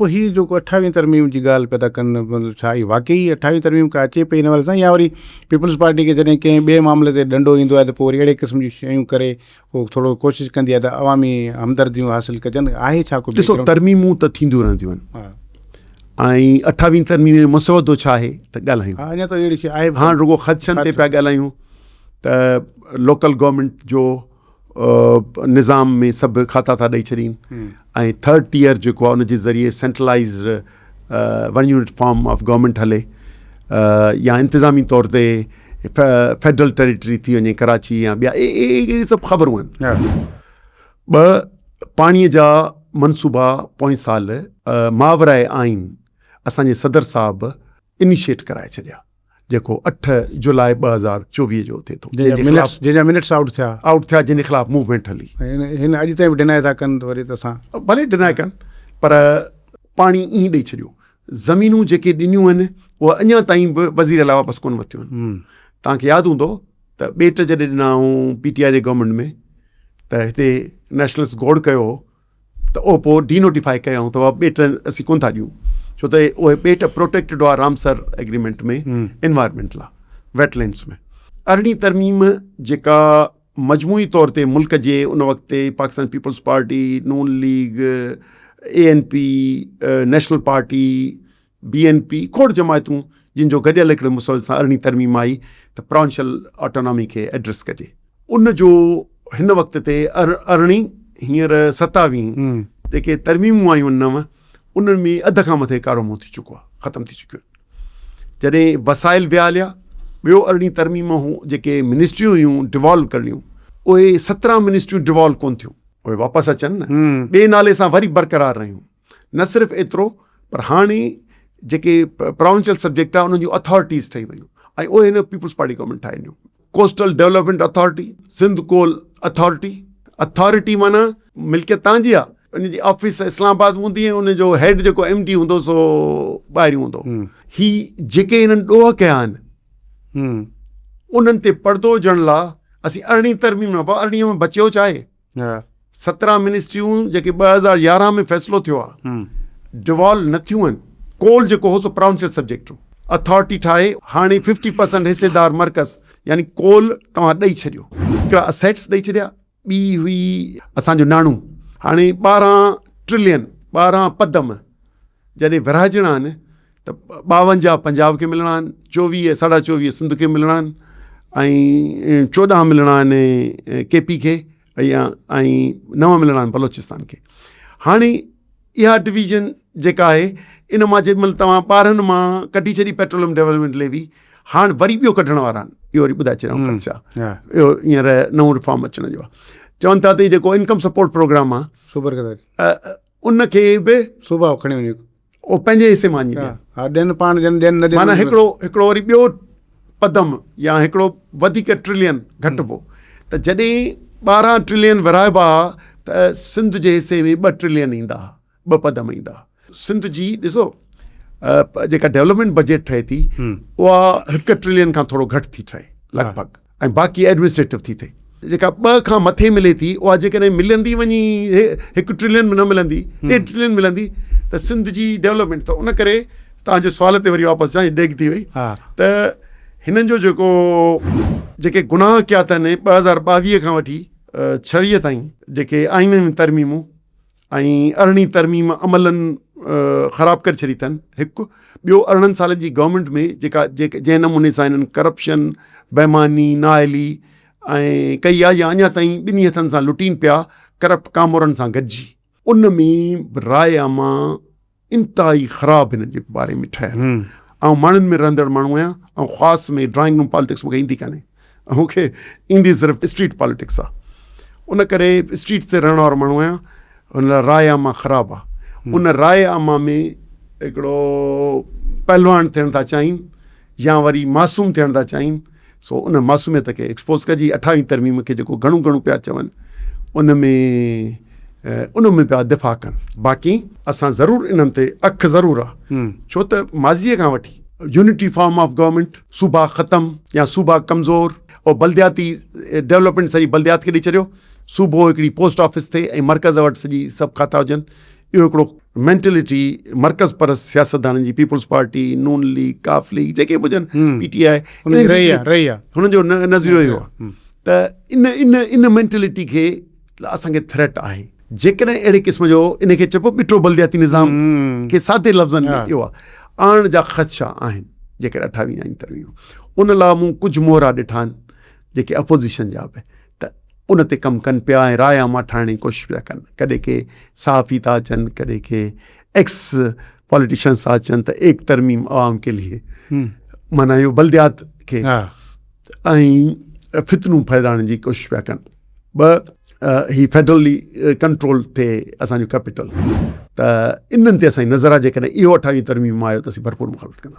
پوء هي جيڪو اٺاويهين ترميم جي ڳالهه پيا ٿا ڪن ڇا هي واقعي اٺاويهين ترميم ڪا اچي پئي ان حوالي سان يا وري پيپلز پارٽي کي جڏهن ڪنهن ٻئي معاملي تي ڏنڊو ايندو آهي ته پوء وري اهڙي قسم جون شيون ڪري پوء ٿورو ڪوشش ڪندي آهي ته عوامي همدرديون حاصل ڪجن آهي ڇا ڪو ڏسو ترميمون ته ٿينديون رهنديون آهن ۽ اٺاويهين ترميم جو مسودو ڇا آهي ته ڳالهايون اڃا ته اهڙي شيء آهي هاڻ رڳو خدشن تي پيا ڳالهايون ته لوڪل گورنمينٽ جو نظام ۾ سڀ کاتا ٿا ڏئي ڇڏين ۽ ٿرڊ ٽيئر جيڪو آهي ان جي ذريعي centralised one unit form of government هلي يا انتظامي طور تي فيڊرل ٽيريٽري ٿي وڃي ڪراچي يا ٻيا اهي سڀ خبرون آهن. ٻه پاڻي جا منصوبا پوئين سال ماورائي آئين اسان جي صدر صاحب انيشيٽ ڪرائي ڇڏيا. جيڪو 8 جولاء 2024 جو ٿئي ٿو جنهن جي خلاف جنهن جا منٽس آئوٽ ٿيا آئوٽ ٿيا جنهن جي خلاف موومينٽ هلي هن اڄ تائين به ڊنائي ٿا ڪن ته وري ته اسان ڀلي ڊنائي ڪن پر پاڻي ائين ڏئي ڇڏيو زمينون جيڪي ڏنيون آهن اهي اڃا تائين به وزير اعليٰ واپس ڪونه ورتيون آهن توهان کي ياد هوندو ته ٻيٽ جڏهن ڏنا هئون پي ٽي آء جي گورنمينٽ ۾ ته هتي نيشنلسٽ گوڙ ڪيو هو ته اهو پوء ڊي نوٽيفائي ڪيائون ته اها ٻيٽ اسين ڪونه ٿا ڏيون ڇو ته اهي ٻيٽ پروٽيڪٽيڊ هئا رامسر ايگريمينٽ ۾ انوائرمينٽ لاء ويٽ لينڊس ۾ ارڙهين ترميم جيڪا مجموعي طور تي ملڪ جي ان وقت تي پاڪستان پيپلز پارٽي نون league A N P national party B N P کوڙ جماعتون جن جو گڏيل هڪڙي مسودي سان ارڙهين ترميم آئي ته پراونشل آٽونامي کي ايڊريس ڪجي ان جو هن وقت تي ارڙهين هينئر ستاويهين جيڪي ترميمون آيون نو انهن ۾ اڌ کان مٿي ڪارو منهن ٿي چڪو آهي ختم ٿي چڪيون آهن جڏهن وسائل ويا هليا ٻيو ارڙهين ترميم هو جيڪي منسٽريون هيون ڊوالو ڪرڻيون اهي سترهن منسٽريون ڊوالو ڪون ٿيون اهي واپس اچن نه ٻئي نالي سان وري برقرار رهيون نه صرف ايترو پر هاڻي جيڪي پراونشل سبجيڪٽ آهي انهن جون اٿارٽيز ٺهي ويون ۽ اهي هن پيپلز پارٽي گورنمينٽ ٺاهي ڏنيون coastal development authority Sindh coal authority authority معنيٰ ملڪيت تان جي آهي ان جي آفيس اسلام آباد هوندي ۽ ان جو هيڊ جيڪو ايم ڊي هوندو سو ٻاهريون هوندو هي جيڪي هنن ڏوهه ڪيا آهن انهن تي پردو وجهڻ لاء اسين ارڙهين ترميم نه ارڙهين ۾ بچيو ڇا آهي 17 منسٽريون جيڪي 2011 ۾ فيصلو ٿيو آهي ڊوالو نه ٿيون آهن ڪول جيڪو هو سو پراونشل سبجيڪٽ هو اٿارٽي ٺاهي هاڻي 50% حصيدار مرڪز يعني ڪول توهان ڏئي ڇڏيو هڪڙا اسيٽس ڏئي ڇڏيا ٻي هئي اسان جو ناڻو هاڻي 12 ٽرلين 12 پدم جڏهن ورهائجڻا آهن ته 52 پنجاب کي ملڻا آهن، چوويهه ساڍا چوويهه سنڌ کي ملڻا آهن ۽ 14 ملڻا آهن ڪي پي کي ۽ 9 ملڻا آهن بلوچستان کي. هاڻي اها ڊويزن جيڪا آهي ان مان جنهن مهل توهان 12 مان ڪڍي ڇڏي پيٽروليم ڊولپمينٽ ليوي، هاڻ وري ٻيو ڪڍڻ وارا آهن. اهو وري ٻڌائي ڇڏيان خدشا اهو هينئر نئون ريفارم اچڻ جو آهي. چون ٿا ته هي جيڪو انڪم سپورٽ پروگرام آهي ان کي به صوبا کڻي وڃي او پنهنجي حصي مان وڃي ها ڏين پاڻ ڏين ڏين نه ڏين معنيٰ هڪڙو هڪڙو وري ٻيو پدم يا هڪڙو وڌيڪ ٽرلين گهٽبو ته جڏهن 12 ٽرلين ورهائبا ته سنڌ جي حصي ۾ 2 ٽرلين ايندا 2 پدم ايندا سنڌ جي ڏسو جيڪا ڊولپمينٽ بجيٽ ٺهي ٿي اها 1 ٽرلين کان ٿورو گهٽ ٿي ٺهي لڳ ڀڳ ۽ باقي ايڊمنسٽريٽو ٿي ٿئي. جيڪا ٻه کان مٿي ملي ٿي اها جيڪڏهن ملندي وڃي هڪ ٽرلين به نه ملندي ڏيڍ ٽرلين ملندي ته سنڌ جي ڊولپمينٽ ته ان ڪري توهان جي سوال تي وري واپس اچان ڊيگهه ٿي وئي ته هنن جو جيڪو جيڪي گناهه ڪيا اٿن 2022 کان وٺي 26 تائين جيڪي آئين ۾ ترميمون ۽ ارڙهين ترميم عملن خراب ڪري ڇڏي اٿن هڪ ٻيو ارڙهن سالن جي گورنمينٽ ۾ جيڪا جنهن نموني سان هنن ڪرپشن بيماني نااهلي ۽ ڪئي آهي يا اڃا تائين ٻنهي هٿن سان لٽين پيا ڪرپٽ ڪامورن سان گڏجي ان ۾ راء عامه انتهائي خراب هنن جي باري ۾ ٺهيل آئون ماڻهن ۾ رهندڙ ماڻهو آهيان آئون خاص ۾ ڊرائنگ روم پاليٽڪس مونکي ايندي ڪانهي مونکي ايندي صرف اسٽريٽ پاليٽڪس آهي ان ڪري اسٽريٽ تي رهڻ وارو ماڻهو آهيان ان لاء راء عامه خراب آهي ان راء عامه ۾ هڪڙو پهلوان ٿيڻ ٿا چاهين يا وري معصوم ٿيڻ ٿا چاهين سو ان معصوميت کي ايڪسپوز ڪجي اٺاويهين ترميم کي جيڪو گهڻو گهڻو پيا چون ان ۾ ان ۾ پيا دفاع ڪن باقي اسان ضرور انهن تي اک ضرور آ ڇو ته ماضي کان وٺي يونٽي فارم آف گورنمينٽ صوبا ختم يا صوبا ڪمزور او بلدياتي ڊولپمينٽ سڄي بلديات کي ڏئي ڇڏيو صوبو هڪڙي پوسٽ آفيس ٿئي ۽ مرڪز وٽ سڄي سڀ کاتا هجن. اهو هڪڙو مينٽلٽي مرڪز پرست سياستدانن جي پيپلز پارٽي، نون ليگ، ڪاف ليگ جيڪي به هجن پي ٽي آء هنن جو نظريو اهو آهي ته ان ان ان مينٽلٽي کي اسان کي ٿريٽ آهي جيڪڏهن اهڙي قسم جو ان کي چئبو ٻٽو بلدياتي نظام کي سادي لفظن ۾ اهو آهي آڻڻ جا خدشا آهن جيڪڏهن اٺاويهه آئين ترميم ان لاء مون ڪجهه مهرا ڏٺا آهن جيڪي اپوزيشن جا به ته ان تي ڪم ڪن پيا ۽ راء عامه ٺاهڻ جي ڪوشش پيا ڪن ڪڏهن ڪي صحافي ٿا اچن ڪڏهن ڪي ايڪس پاليٽيشنس ٿا اچن ته ايڪ ترميم عوام ڪي لئي معنيٰ اهو بلديات کي ۽ فتنو ڦهلائڻ جي ڪوشش پيا ڪن ٻه هي فيڊرلي ڪنٽرول ٿئي اسانجو ڪيپيٽل ته انهن تي اسانجي نظر آهي جيڪڏهن اهو اٺاويهه ترميم آيو ته اسين ڀرپور مخالفت ڪنداسين.